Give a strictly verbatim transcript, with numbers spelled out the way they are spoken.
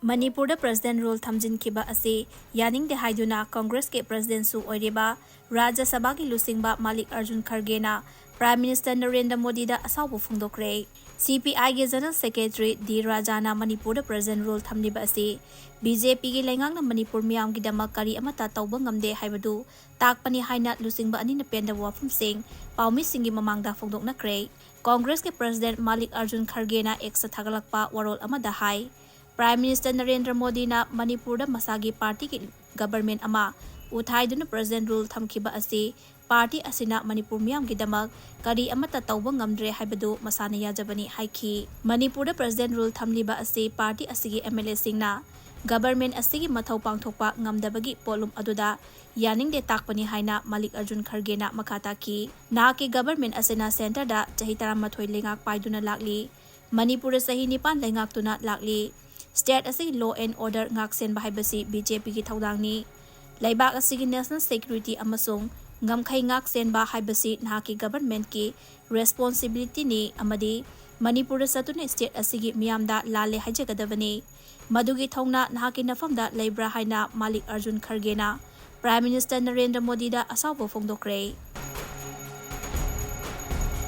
ꯃꯅꯤꯄꯨꯔꯗ President Rule ꯊꯝꯖꯤꯟꯈꯤꯕ ꯑꯁꯤ ꯌꯥꯅꯤꯡꯗꯦ ꯍꯥꯏꯗꯨꯅ ꯀꯪꯒ꯭ꯔꯦꯁꯀꯤ Presidentꯁꯨ ꯑꯣꯏꯔꯤꯕ ꯔꯥꯖ꯭ꯌ ꯁꯚꯥꯒꯤ ꯂꯨꯆꯤꯡꯕ ꯃꯥꯂꯤꯛ Arjun ꯈꯔꯒꯦꯅ Prime Minister Narendra ꯃꯣꯗꯤꯗ ꯑꯁꯥꯎꯕ ꯐꯣꯡꯗꯣꯛꯈ꯭ꯔꯦ꯫ CPIꯒꯤ General Secretary ꯗꯤ ꯔꯥꯖꯥꯅ ꯃꯅꯤꯄꯨꯔꯗ President Rule ꯊꯝꯂꯤꯕ ꯑꯁꯤ BJPꯒꯤ ꯂꯩꯉꯥꯛꯅ ꯃꯅꯤꯄꯨꯔ ꯃꯤꯌꯥꯝꯒꯤꯗꯃꯛ ꯀꯔꯤ ꯑꯃꯠꯇ ꯇꯧꯕ ꯉꯝꯗꯦ ꯍꯥꯏꯕꯗꯨ ꯇꯥꯛꯄꯅꯤ ꯍꯥꯏꯅ ꯂꯨꯆꯤꯡꯕ ꯑꯅꯤꯅ ꯄꯦꯟꯗꯕ ꯋꯥꯐꯝꯁꯤꯡ ꯄꯥꯎꯃꯤꯁꯤꯡꯒꯤ ꯃꯃꯥꯡꯗ ꯐꯣꯡꯗꯣꯛꯅꯈ꯭ꯔꯦ꯫ ꯀꯪꯒ꯭ꯔꯦꯁꯀꯤ President ꯃꯥꯂꯤꯛ ꯑꯔꯖꯨꯟ ꯈꯔꯒꯦꯅ Xꯇ ꯊꯥꯒꯠꯂꯛꯄ ꯋꯥꯔꯣꯜ ꯑꯃꯗ ꯍꯥꯏ, Prime Minister ꯅꯔꯦꯟꯗ꯭ꯔ ꯃꯣꯗꯤꯅ ꯃꯅꯤꯄꯨꯔꯗ ꯃꯁꯥꯒꯤ partyꯒꯤ government ꯑꯃ ꯎꯊꯥꯏꯗꯨꯅ President Rule ꯊꯝꯈꯤꯕ ꯑꯁꯤ party ꯑꯁꯤꯅ ꯃꯅꯤꯄꯨꯔ ꯃꯤꯌꯥꯝꯒꯤꯗꯃꯛ ꯀꯔꯤ ꯑꯃꯠꯇ ꯇꯧꯕ ꯉꯝꯗ꯭ꯔꯦ ꯍꯥꯏꯕꯗꯨ ꯃꯁꯥꯅ ꯌꯥꯖꯕꯅꯤ ꯍꯥꯏꯈꯤ꯫ ꯃꯅꯤꯄꯨꯔꯗ President Rule ꯊꯝꯂꯤꯕ ꯑꯁꯤ party ꯑꯁꯤꯒꯤ MLAꯁꯤꯡꯅ government ꯑꯁꯤꯒꯤ ꯃꯊꯧ ꯄꯥꯡꯊꯣꯛꯄ ꯉꯝꯗꯕꯒꯤ ꯄꯣꯠꯂꯨꯝ ꯑꯗꯨꯗ ꯌꯥꯅꯤꯡꯗꯦ ꯇꯥꯛꯄꯅꯤ ꯍꯥꯏꯅ ꯃꯥꯂꯤꯛ ꯑꯔꯖꯨꯟ ꯈꯔꯒꯦꯅ ꯃꯈꯥ ꯇꯥꯈꯤ꯫ ꯅꯍꯥꯛꯀꯤ government ꯑꯁꯤꯅ centreꯗ ꯆꯍꯤ ꯇꯔꯥꯃꯥꯊꯣꯏ ꯂꯩꯉꯥꯛ ꯄꯥꯏꯗꯨꯅ ꯂꯥꯛꯂꯤ꯫ ꯃꯅꯤꯄꯨꯔꯗ ꯆꯍꯤ ꯅꯤꯄꯥꯟ ꯂꯩꯉꯥꯛꯇꯨꯅ ꯂꯥꯛꯂꯤ꯫ State ꯑꯁꯤꯒꯤ law and order ꯉꯥꯛ ꯁꯦꯟꯕ ꯍꯥꯏꯕꯁꯤ BJPꯒꯤ ꯊꯧꯗꯥꯡꯅꯤ꯫ ꯂꯩꯕꯥꯛ ꯑꯁꯤꯒꯤ national security ꯑꯃꯁꯨꯡ ꯉꯝꯈꯩ ꯉꯥꯛ ꯁꯦꯟꯕ ꯍꯥꯏꯕꯁꯤ ꯅꯍꯥꯛꯀꯤ governmentꯀꯤ responsibilityꯅꯤ ꯑꯃꯗꯤ ꯃꯅꯤꯄꯨꯔꯗ ꯆꯠꯇꯨꯅ state ꯑꯁꯤꯒꯤ ꯃꯤꯌꯥꯝꯗ ꯂꯥꯜꯂꯦ ꯍꯥꯏꯖꯒꯗꯕꯅꯤ꯫ ꯃꯗꯨꯒꯤ ꯊꯧꯅꯥ ꯅꯍꯥꯛꯀꯤ ꯅꯐꯝꯗ ꯂꯩꯕ꯭ꯔꯥ ꯍꯥꯏꯅ ꯃꯥꯂꯤꯛ ꯑꯔꯖꯨꯟ ꯈꯔꯒꯦꯅ Prime Minister ꯅꯔꯦꯟꯗ꯭ꯔ ꯃꯣꯗꯤꯗ ꯑꯁꯥꯎꯕ ꯐꯣꯡꯗꯣꯛꯈ꯭ꯔꯦ꯫